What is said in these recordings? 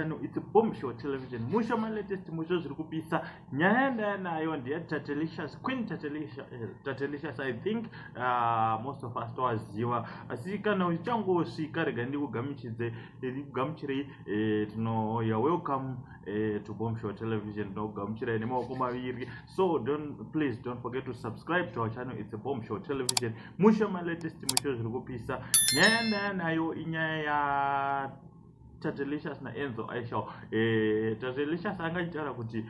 channel. It's Bomb Show Television. Musho ma latest musho zviri kupisa. Nyaya yandaya nayo ndiya Tatelicious, Queen Tatelicious, Tatelicious I think most of us towaziva. Asi kana uchangosvika rega ndikugamuchidze, ndikugamuchirei tino you're welcome to Bomb Show Television. Tinokugamuchirai nemaoko maviri. So don't please don't forget to subscribe to our channel. It's a Bomb Show Television. Musho ma latest musho zviri kupisa. Nyaya yandaya nayo inyaya ya Tatelicious na Enzo Aishal. Tatelicious anga achitaura kuti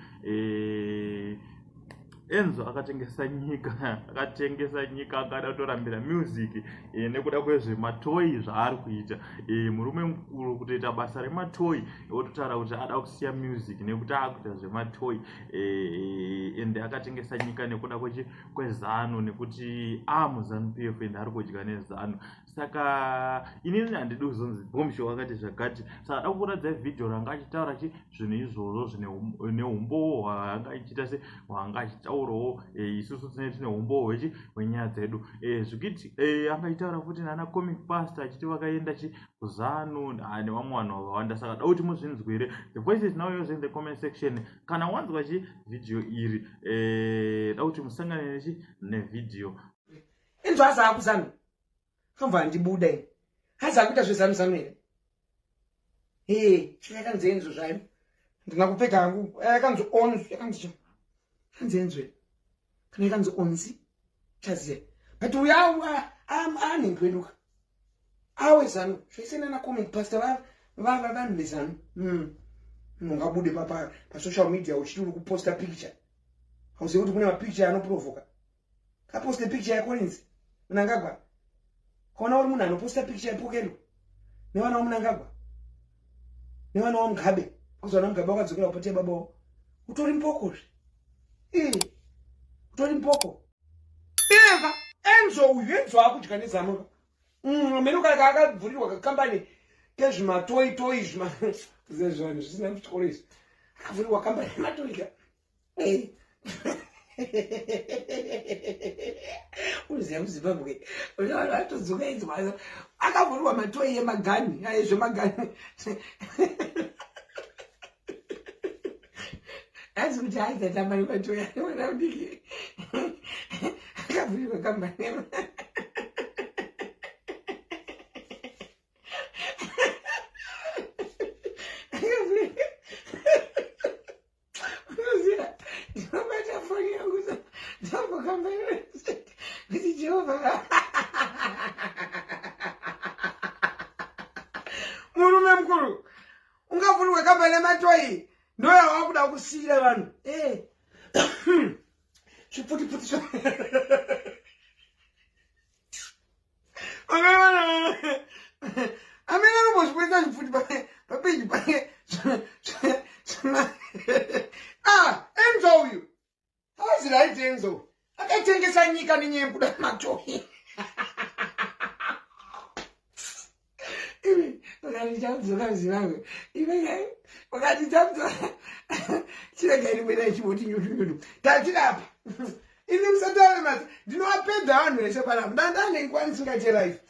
Enzo akatengesa nyika, akatengesa nyika akada kutorambira music nekuda kwezvematoi zvaari kuita. Murume mukuru kutoita basa rematoi ototaura kuti ada kusiya music nekuti akuita zvematoi, ende akatengesa nyika nekuda kwezanu nekuti amuZanu PF ende ari kudya nezanu. Saka inini handidi kuzonzi Bombshow akati zvakati, saka da kukuratidza vhidhiyo ranga achitaura chi zvinhu izvozvo zvine neumbowo hwaanga achiita se hwaanga achitaurawo. Isusu tinenge tine umbowo hwechi hwenyaya dzedu. Zvikuti anga achitaura futi nana Comic Pastor achiti vakaenda chi kuzanu nevamwe vanhu vakawanda. Saka da kuti muzvinzwire. The voice is now yours in the comment section. Kana wanzwa chi vhidhiyo iri, da kuti musangane nechi nevhidhiyo. Enzo aza akuzanu kamva andibuda ini hazi akuita zvezanu zanu here? Ee, yakanzi Enzo zvayo, ndina kupfeka hangu. Yakanzi onzi, yakanzi cho, yakanzi Enzo here kana yakanzi onzi chaziya, but uyo anhingweduka awe zanu zvese nana Comment Pastor vava vanhu vezanu. Ungabude pasocial media uchiti uri kuposta picture, hauzivi kuti kune mapicture anoprovoka. Kaposte picture yaCollins Mnangagwa, kaona uri munhu anoposta picture yePokelo nevana waMnangagwa nevana waMugabe, kuzoona Mugabe wakadzokera kupati yababa wavo, utori mpokozve, utori mpoko. Eva Enzo uyu, Enzo akudya nezamuka mene kana akabvurirwa kakambani kezvimatoyi toyi zvima zvezvanhu zvisina kuchikoro izvi, akavhurirwa kambani yematoi ka. Unoziva muZimbabwe vanhu vatodzoka inzwa akavhurirwa matoi emagani zvemagani, asi kuti aizatamba nematoi anemwana mudiki akavhurirwa kambani. Unoziva, ndinobata foni yangu ndambokamba kuti Jehovha, murume mukuru ungavhurwe kamba nematoi ndoyawakuda kusiyira vanhu zvipfutipfuti. Amene anombozvibudisa zvipfuti papeji pake. Ah, Enzo uyu hazi right. Enzo akatengesa nyika nenyaya yekuda matoi. Iwe wakati chamudzoka muZimbabwe, iwe wakati chamudzoka, chirega rimwe ichimoti nyutu nyutu tatirapa. Ini musataure mati ndinovapedza vanhu vese panapa, ndandane nguva ndisingaite life.